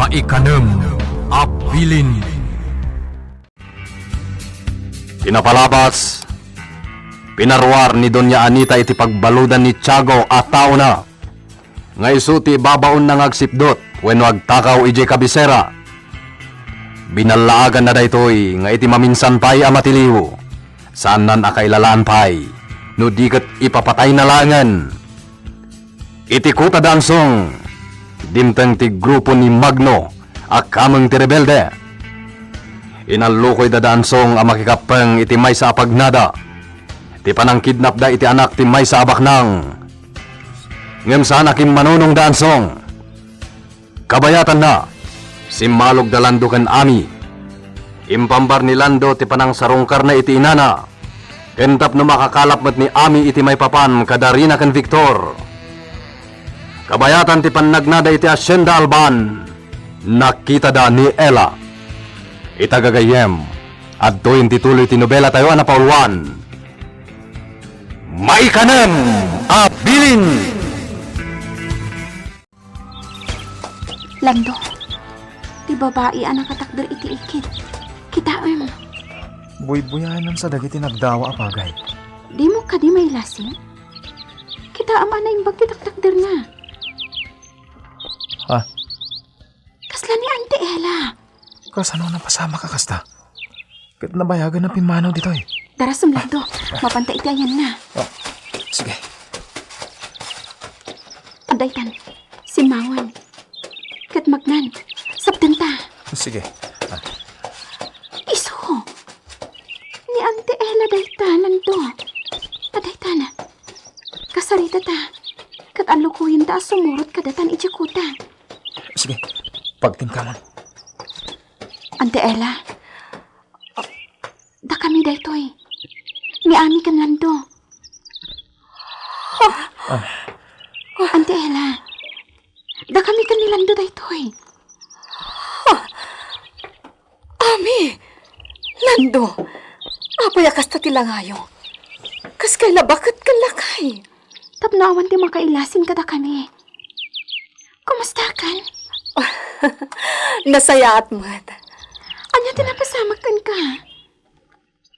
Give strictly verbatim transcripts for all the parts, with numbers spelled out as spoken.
Ikanem a bilin. Pinapalabas, pinaruar ni Doña Anita iti pagbaludan ni Tiago a taona nga isu ti ibabaonna nga agsipdut wenno agtakaw idiay kabisera. Binallaaganna daytoy nga iti maminsan pay a matiliw, saannan a kailalaan pay no di ket ipapatayna laengen. Iti kuta da Ansong, dimteng ti grupo ni Magno a kameng ti rebelde. Inallukoyda da Ansong a makikappeng iti maysa a pagnada, ti panangkidnapda iti anak ti maysa a baknang. Ngem saan a kimmanunong da Ansong. Kabayatanna, simmalog da Lando ken Ami. Impambar ni Lando ti panangsarungkarna iti inana, ken tapno makakalap met ni Ami iti maipapan kada Rina ken Victor. Kabayatan ti pannagnada iti Hacienda Alban, nakitada ni Ella. Ita gagayyem, adtoyen ti tuloy ti nobelatayo a napauluan. Maikanem a bilin. Lando, ti babai a nakatakder iti ikid. Kitaem. Buybuyaenansa dagiti nagdawa a pagay. Dimo kadi mailasin? Kitaem a naimbag ti taktakderna. Ha? Kasla ni Auntie Ella. Kasano napasamak a kasta? Ket nabayagan a pimmanaw ditoy. Darasem, Lando. Mapanta iti ayanna. Ah, sige. Daytan, simmawen. Ket magnan, sapdenta. Sige. Ah. Isu. Ni Auntie Ella dayta, Lando. Daytan. Kasaritata. Ket allukoyenta a sumurot kadatan idiay kuta. Sige. Pagtimkamon. Auntie Ella. Dakami daytoy. Ni Ami ken Lando. Ah. Auntie Ella, dakami ken ni Lando daytoy. Ami! Lando! Apay a kasta ti langayo? Kas kay la baket ken lakay? Tapno awan ti makailasin kadakami. Kumustakan? Nasayaat met. Ania ti napasamak kenka?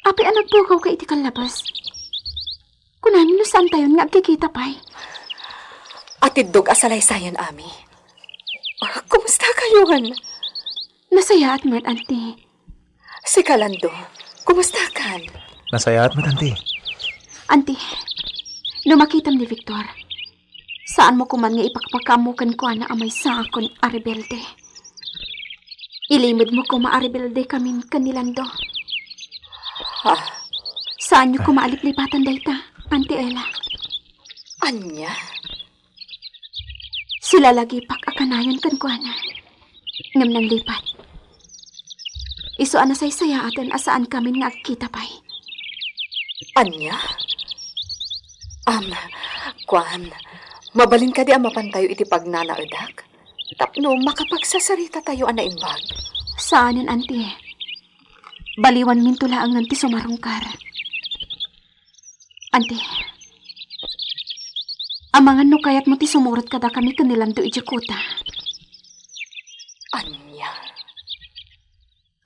Apay a nagpugawka iti kallabas? Kunam no saantayon nga agkikita pay. Atiddog a salaysayan, Ami. Kumusta kayon? Nasayaat met, Auntie. Sika, Lando, kumustakan? Nasayaat met, Auntie. Auntie, no makitam ni Victor, saanmo koman nga ipakpakaammo kenkuana a maysaakon a rebelde. Ilimedmo koma a rebelde kamin ken ni Lando. Ah. Saanyo koma a liplipatan dayta, Auntie Ella. Ania? Silalagipak a kanayon kenkuana. Ngem nanglipat. Isu a nasaysayaaten a saankamin nga agkita pay. Ania? Am, kuan, mabalin kadi a mapantayo iti pagnanaedak? Tapno makapagsasaritatayo a naimbag. Saanen, Auntie. Baliwanminto laengen ti sumarungkar. Auntie, amangan no kayatmo ti sumurot kadakami ken ni Lando idiay kuta. Ania?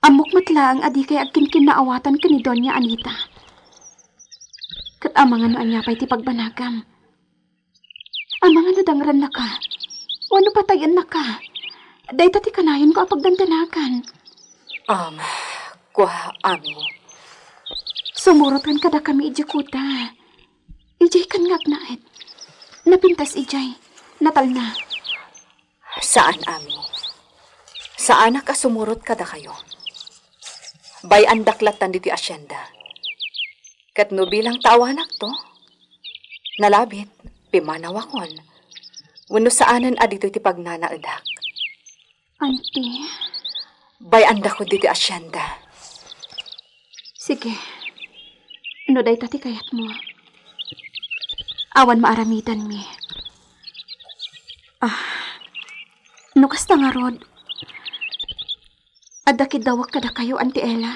Ammok met laeng a dikay agkinkinnaawatan ken ni Doña Anita. Ket amangan no ania pay ti pagbanagam. Amangan no dangrannaka wenno patayennaka. Dayta ti kanayonko a pagdandanagan. Am, kua, Ami. Sumurotkan kadakami idiay kuta. Idiaykan nga agnaed. Napintas idiay. Natalna. Saan, Ami. Saanak a sumurot kadakayo. Bay-andak lattan ditoy hacienda. Ket no bilang ta awanakto, nalabit, pimmanawakon. Wenno saanen a ditoy ti pagnanaedak. Auntie. Bay-andakon ditoy hacienda. Sige. No dayta ti kayatmo. Awan maaramidanmi. Ah, no kasta ngarud, adda kiddawek kadakayo, Auntie Ella.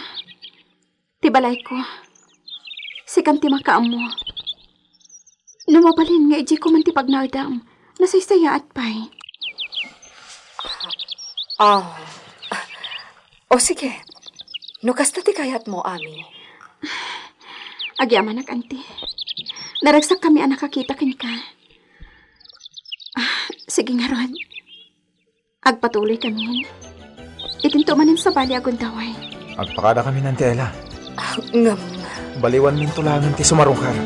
Ti balayko, sikan ti makaammo. No mabalin nga idiay koman ti pagnaedam, nasaysayaat pay. Ah. O sige. No kasta ti kayatmo, Ami. Agyamanak, Auntie. Naragsakkami a nakakita kenka. Ah, sige ngarud. Agpatuloykamin. Idinto manen sabali a gundaway. Agpakadakamin, Auntie Ella. Ah, ngem. Baliwanminto laengen ti sumarungkar.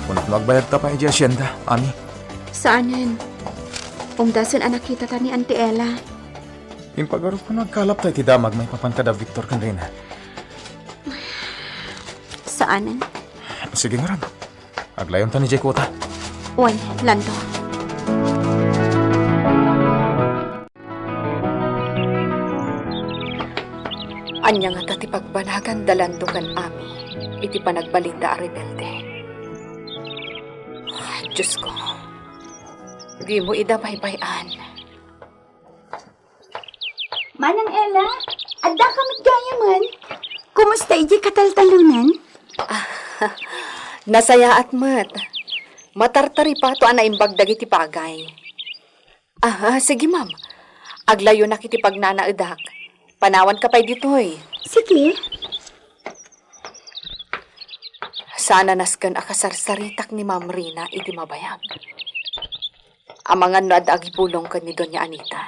Kunam no agbayagta pay idiay asienda, Ami? Saanen. Umdasen a nakitata ni Auntie Ella. Impagarupko no agkalapta iti damag maipapan kada Victor ken Rina. Saanen. Sige ngarud. Aglayonta idiay kuta. Wen, Lando. Ania ngata ti pagbanagan da Lando ken Ami iti panagbalinda a rebelde? Ay, Diosko, dimo ida baybay-an. Manang Ella, addaka met gayamen. Kumusta idiay kataltalonan? Ah, nasayaat met. Matartaripato a naimbag dagiti bagay. Ah, ah, sige, ma'am. Aglayonak iti pagnanaedak. Panawanka pay ditoy. Sige. Saan a nasken a kasarsaritak ni Ma'am Rina iti mabayag. Amangan no adda agipulong ken ni Doña Anita.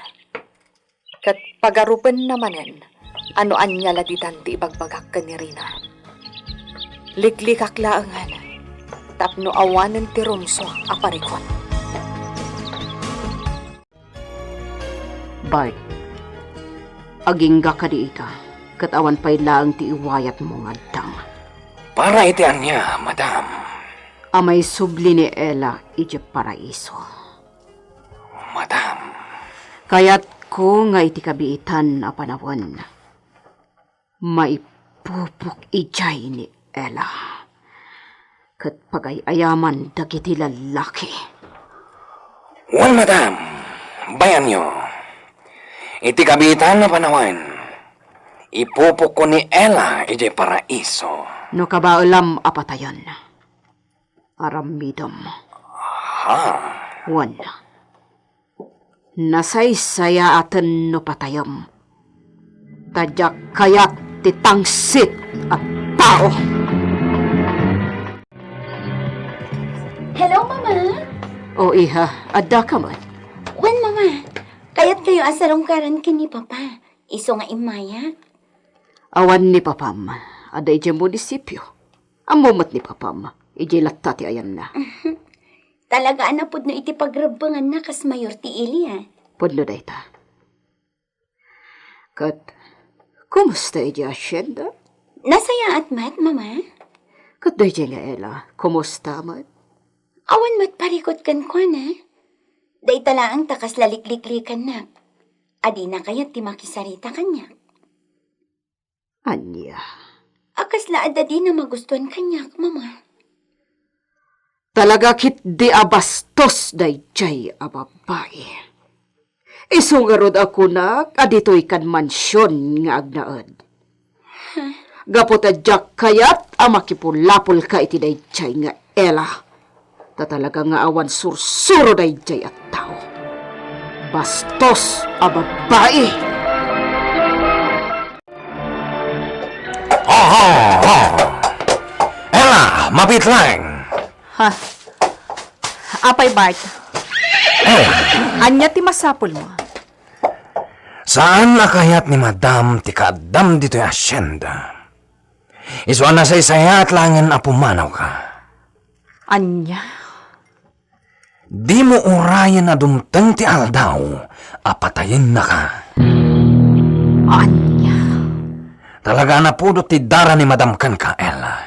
Ket pagarupenna manen a no ania la ditan ti ibagbagak ken ni Rina. Liklikak laengen tapno awanen ti rumsua a parikut. Bart, agingga kadi ita, ket awan pay laeng ti iwayatmo nga addang. Para iti ania, madam? A maisubli ni Ella idiay paraiso. Madam. Kayatko nga iti kabiitan a panawen, maipupok idiay ni Ella ket pagay-ayaman dagiti lallaki. Wen, madam, bayanyo. Iti kabiitan a panawen, ipupokko ni Ella idiay paraiso. No kabaelam a patayen, aramidem. Ha? Wen, nasaysayaaten no patayem. Ta diak kayat ti tangsit a tao. Hello, Mama. O, iha, addaka met? Wen, Mama. Kayatkayo a sarungkaren ken ni Papa. Isu nga immayak. Awan ni Papam. Adda idiay munisipio. Ammo met ni Papam. Idiay latta ti ayanna. Talaga a napudno iti pagrebbenganna kas mayor ti ili, a. Pudno dayta. Ket, kumusta idiay asienda? Nasayaat met, Mama. Ket daydiay nga Ella, kumusta met? Awan met parikut kenkuana. Dayta laeng ta kasla likliklikannak. A dina kayat ti makisarita kaniak. Ania? A kasla adda dina magustuan kaniak, Mama. Talaga ketdi a bastos daydiay a babai. Isu ngarud a kunak a ditoy kan mansion nga agnaed. Gapu ta diak kayat a makipulapolka iti daydiay nga Ella. Ta talaga nga awan sursuro daydiay a tao. Bastos a babai! Oho! Ella, mapitlang! Ha? Apay, Bart? Ella! Ania ti masapulmo? Saan a kayat ni Madam ti kaaddam ditoy asienda. Isu a nasaysayaat laengen a pumanawka. Ania? Dimo urayen a dumteng ti aldaw a patayennaka. Ania? Talaga a napudot ti dara ni Madam kenka, Ella.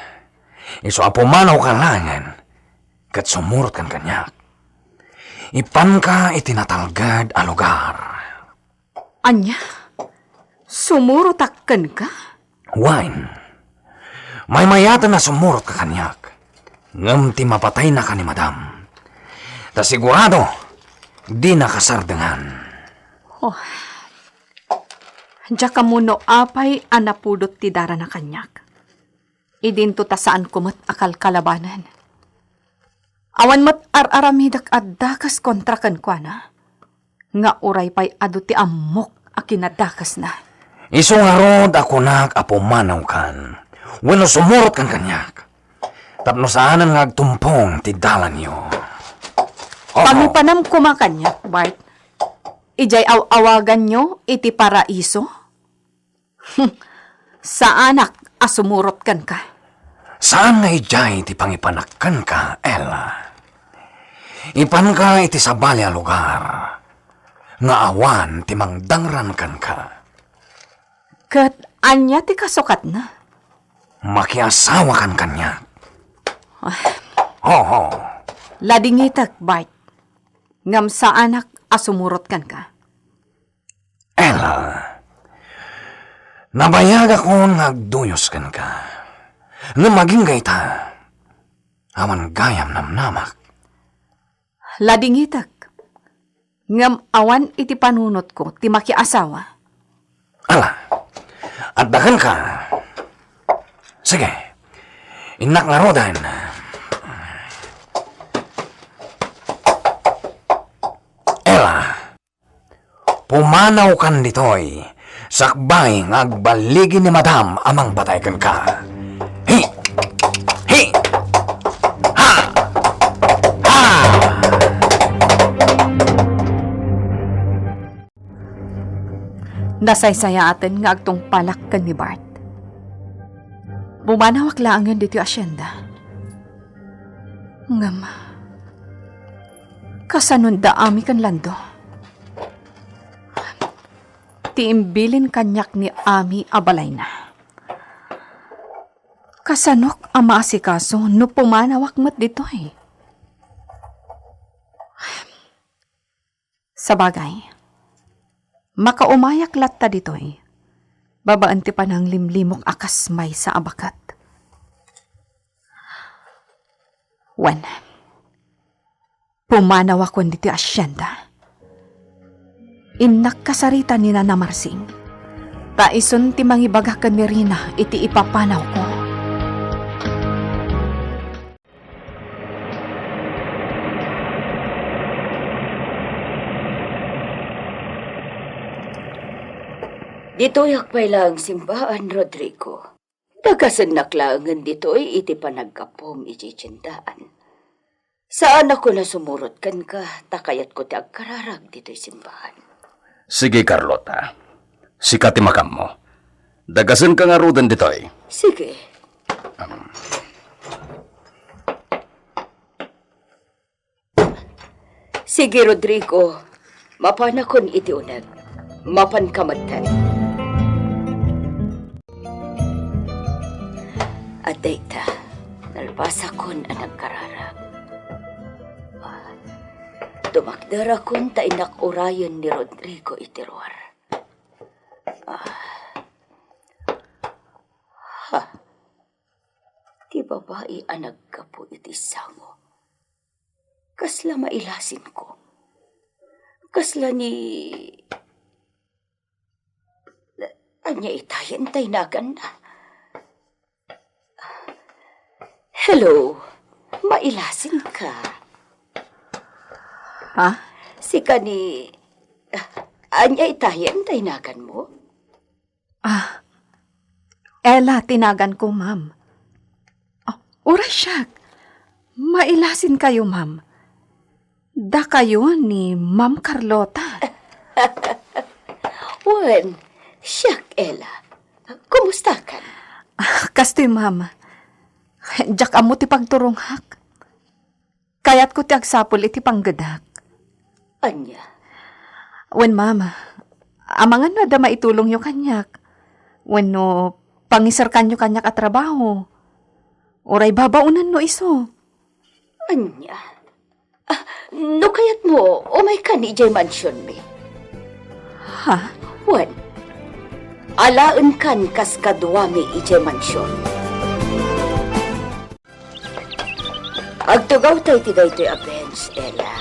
Isu a pumanawka laengen, ket sumurotkan kaniak. Ipanka iti natalged a lugar. Ania? Sumurotak kenka? Wen. Maymayaten a sumurotka kaniak. Ngem ti mapataynaka ni Madam. Ta sigurado, dinaka sardengan. Oh. Diak ammo no apay a napudot ti darana kaniak. Idinto ta saanko met a kalkalabanen. Awan met ar-aramidek a dakes kontra kenkuana, nga uray pay adu ti ammok a kinadakesna. Isu ngarud a kunak a pumanawkan wenno sumurotkan kaniak, tapno saanen nga agtumpong ti dalanyo. Oho. Pangipanam koma kaniak, Bart. Idiay aw-awaganyo iti paraiso? Saanak a sumurot kenka. Saan nga idiay ti pangipanak kenka, Ella. Ipanka iti sabali a lugar nga awan ti mangdangran kenka. Ket ania ti kasukatna? Makiasawakan kaniak. Ah. Oho. Ladingitek, Bart. Ngem saanak a sumurot kenka. Ella, nabayagakon nga agduyos kenka. Ngem agingga ita, awan gayam namnamak. Ladingitek, ngem awan iti panunotko ti makiasawa. Ala, adda kenka. Sige, innak ngaruden. Ella, pumanawkan ditoy, sakbay nga agballigi ni Madam a mangpatay kenka. Hi! Hi! Ha! Ha! Nasaysayaaten nga agtungpalak ken ni Bart. Pumanawak laengen ditoy asyenda. Ngem, kasanonda Ami ken Lando? Ti imbilin kaniak ni Ami a balayna. Kasanok a maasikaso no pumanawak met ditoy? Sabagay, makaumayak latta ditoy, babaen ti pananglimlimok a kas maysa a baket. Wen, pumanawakon ditoy asyenda. Innak kasarita ni Nana Marsing, ta isun ti mangibaga ken ni Rina iti ipapanawko. Ditoyak pay laeng simbaan, Rodrigo. Dagasennak laengen ditoy iti panaggapuem idiay tiendaan. Saanak a sumurot kenka, ta kayatko ti agkararag ditoy simbaan. Sige, Carlota. Sika ti makammo. Dagasenka ngaruden ditoy. Sige. Am. Sige, Rodrigo. Mapanakon iti uneg. Mapanka metten. Adda ita, nalbasakon a nagkararag. Ah, tumakderakon ta innak urayen ni Rodrigo iti ruar. Ah. Ha. Ti babai a naggapu iti sango. Kasla mailasinko. Kasla ni, ania itayen tay naganna? Hello, mailasinka. Ha? Sika ni, ania itayen tay naganmo? Ah, Ella ti naganko, ma'am. Ah, uray siak. Mailasinkayo, ma'am. Dakayo ni Ma'am Carlota. Wen, siak, Ella. Kumustakan? Ah, kastoy, ma'am. Diak ammo ti pagturonghak. Kayatko ti agsapul iti panggedak. Ania? Wen, ma'am, amangan no adda maitulongyo kaniak. Wenno pangiserkanyo kaniak a trabaho. Uray babaonen no isu. Ania? Ah, no kayatmo, umaykan idiay mansionmi. Ha? Wen, alaenkan kas kaduami idiay mansion. Agtugaw ta iti daytoy a bench, Ella.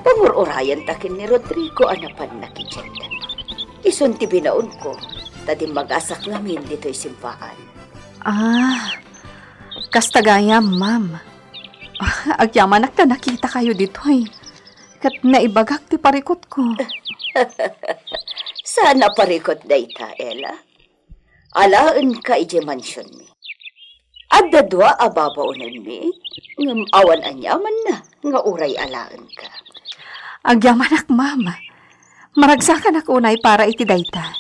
Pangur-urayenta ken ni Rodrigo a napan nakidiet. Isun ti binaonko, ta dimmagasak ngamin ditoy simbaan. Ah, kasta gayam, ma'am. Agyamanak ta nakitakayo ditoy. Ket naibagak ti parikutko. Saan a parikut dayta, Ella? Alaenka idiay mansionmi. Adda dua a babaonenmi, ngem awan aniamanna nga uray alaenka. Agyamanak, ma'am. Maragsakanak unay para iti dayta.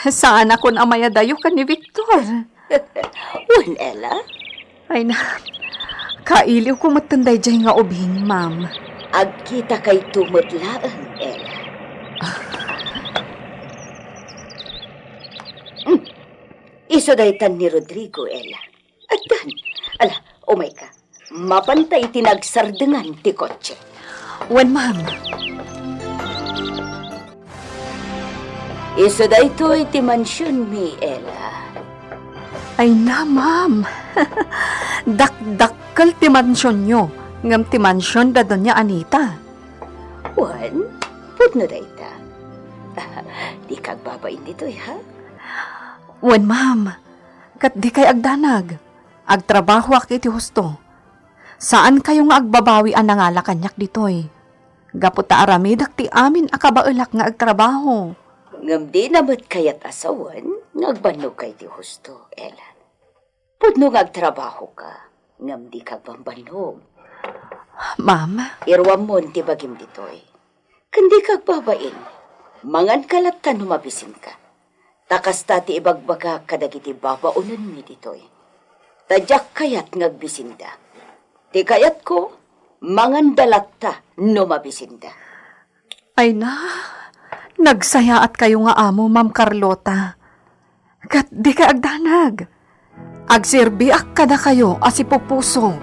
Saanakon a mayadayo ken ni Victor. Wen, Ella? Ay na, kailiwko metten daydiay nga ubing, ma'am. Agkitakayto met laeng, Ella. Hmm. Isu daytan ni Rodrigo, Ella. Addan. Ala, umayka. Mapanta iti nagsardengan ti kotse. Wen, ma'am. Isu daytoy ti mansionmi, Ella. Ay na, ma'am. Dakdakkel ti mansionyo, ngem ti mansion da Doña Anita. Wen, pudno dayta. Dika agbabain ditoy, ha? Wen, ma'am. Ket dikay agdanag. Agtrabahoak iti husto. Saankayo nga agbabawi a nangala kaniak ditoy. Gapu ta aramidek ti amin a kabaelak nga agtrabaho. Ngem dina met kayat a sawen nga agbannogka iti husto, Ella. Pudno nga agtrabahoka, ngem dika agbambannog. Ma'am? Iruammon ti bagim ditoy. Ken dika agbabain, manganka latta no mabisinka. Ta kasta ti ibagbagak kadagiti babaonenmi ditoy. Ta diak kayat nga agbisinda. Ti kayatko, manganda latta no mabisinda. Ay na, nagsayaatkayo nga amo, Ma'am Carlota. Ket dikay agdanag. Agserbiak kadakayo a sipupuso.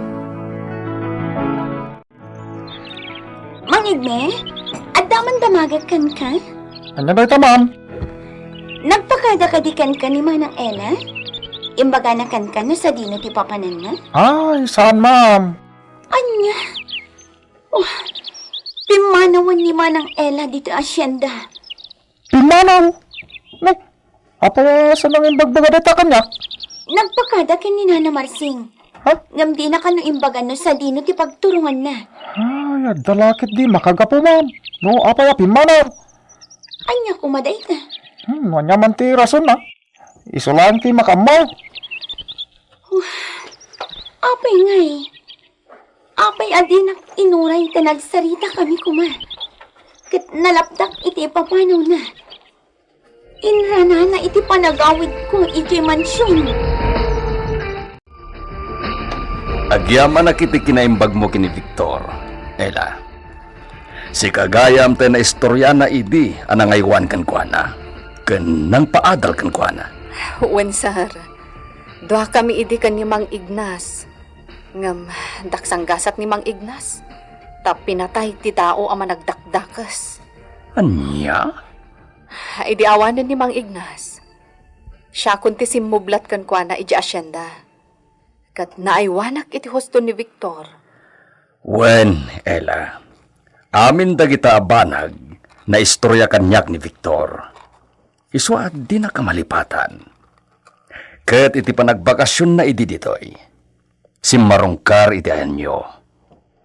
Mang Igme, adda man damagek kenka? Ania dayta, ma'am? Nagpakada kadi kenka ni Manang Ella? Imbagana kenka no sadino ti papananna? Ay, saan, ma'am. Ania? Oh, pimmanawen ni Manang Ella ditoy asyenda. Pimmanaw? Ne, apay a saan nga imbagbagada dayta kaniak? Nagpakada ken ni Nana Marsing. Ha? Ngem dina kano imbaga no sadino ti pagturonganna. Ay, adda la ketdi makagapu, ma'am. No, apay a pimmanaw? Ania koma dayta? Hmm, no ania man ti rasonna? Isu laeng ti makaammo. Oh, apay ngay? Apay a dinak inuray ta nagsaritakami koma? Ket nalapdak iti ipapanawna. Inranana iti panagawidko idiay mansion. Agyamanak iti kinaimbagmo ken ni Victor, Ella. Sika gayam ti naistoriana idi a nangaywan kenkuana, ken nangpaadal kenkuana. Wen, sir. Duakami idi ken ni Mang Ignas. Ngem daksanggasat ni Mang Ignas, ta pinatay ti tao a managdakdakes. Ania? Idi awanen ni Mang Ignas, siakon ti simmublat kenkuana idiay asyenda. Ket naaywanak iti husto ni Victor. Wen, Ella, amin dagita a banag, naistorya kaniak ni Victor. Isu a dinak a malipatan. Ket iti panagbakasionna idi ditoy, simmarungkar iti ayanyo.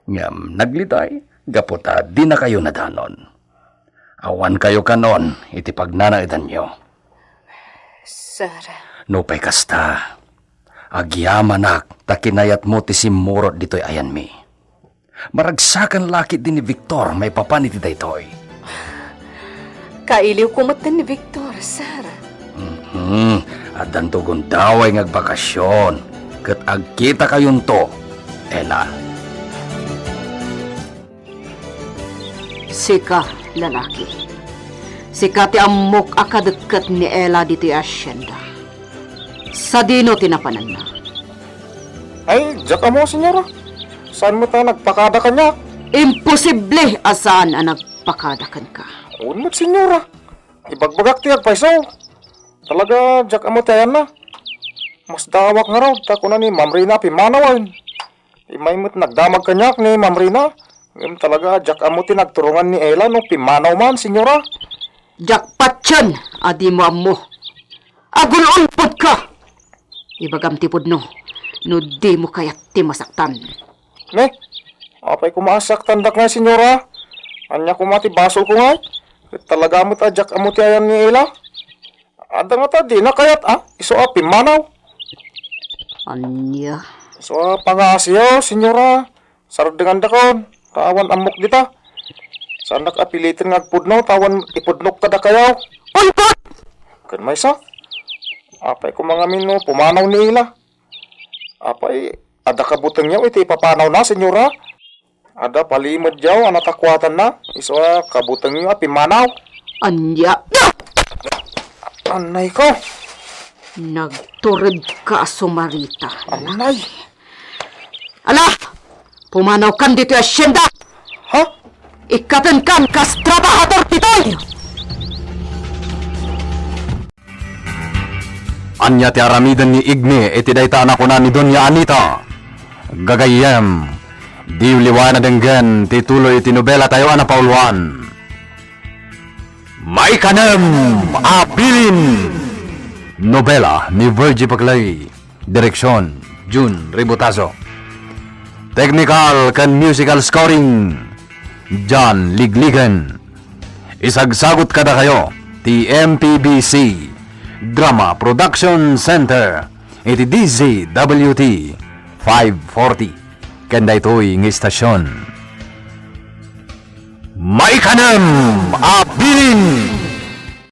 Ngem nagliday gapu ta dinakayo nadanon. Awankayo kanon iti pagnanaedanyo. Sir. Nupay kasta, agyamanak ta kinayatmo ti simmurot ditoy ayanmi. Maragsakan la ketdi ni Victor maipapan iti daytoy. Kailiwko metten ni Victor, sir. Mhm. Addanto gundaway nga agbakasyon, ket agkitakayonto, Ella. Sika, lalaki. Sika ti ammok a kadekket ni Ella ditoy asyenda. Sadino ti napananna? Ay, diak ammo, senyora. Saan met a nagpakada kaniak? Imposible a saan a nagpakada kenka. Wen met, senyora. Ibagbagak ti agpayso. Talaga, diak ammo ti ayanna. Masdaawak ngarud ta kuna ni Ma'am Rina a pimmanawen. Immay met nagdamag kaniak ni Ma'am Rina. Ngem talaga, diak ammo ti nagturongan ni Ella no pimmanaw man, senyora. Diak patien a dimo ammo. Agul-ulpodka! Ibagam ti pudno, no dimo kayat ti masaktan. Ne, apay koma a saktandak ngay, senyora? Ania koma ti basolko ngay? Ket talaga met a diak ammo ti ayan ni Ila. Adda ngata dina kayat a isu a pimmanaw. Ania? Isu a pangaasiyo, senyora. Sardengandakon, ta awan ammok dita. Saannak a piliten nga agpudno, ta awan ipudnok kadakayo. Uy, Pat! Ken maysa, apay koma ngamin no pumanaw ni Ila? Apay, adda kabutengyo iti ipapanawna, senyora? Adda palimedyo a natakuatanna, isu a kabutengyo a pimmanaw. Ania? Annay ko. Nagturedka a sumarita. Annay. Ala! Pumanawkan ditoy asienda! Ha? Ikkatenkan kas trabahador ditoy! Ania ti aramiden ni Igme iti dayta a nakuna ni Doña Anita? Gagayyem, diyo liwayan a denggen ti tuloy iti nobelatayo a napauluan. Maikanem a Bilin! Nobela ni Virgie Paclay. Direksyon, Jun Ributazo. Technical ken musical scoring, John Ligligen. Isagsagut kadakayo ti M P B C Drama Production Center iti D Z W T five forty ken daytoy nga istasyon. Maikanem a Bilin!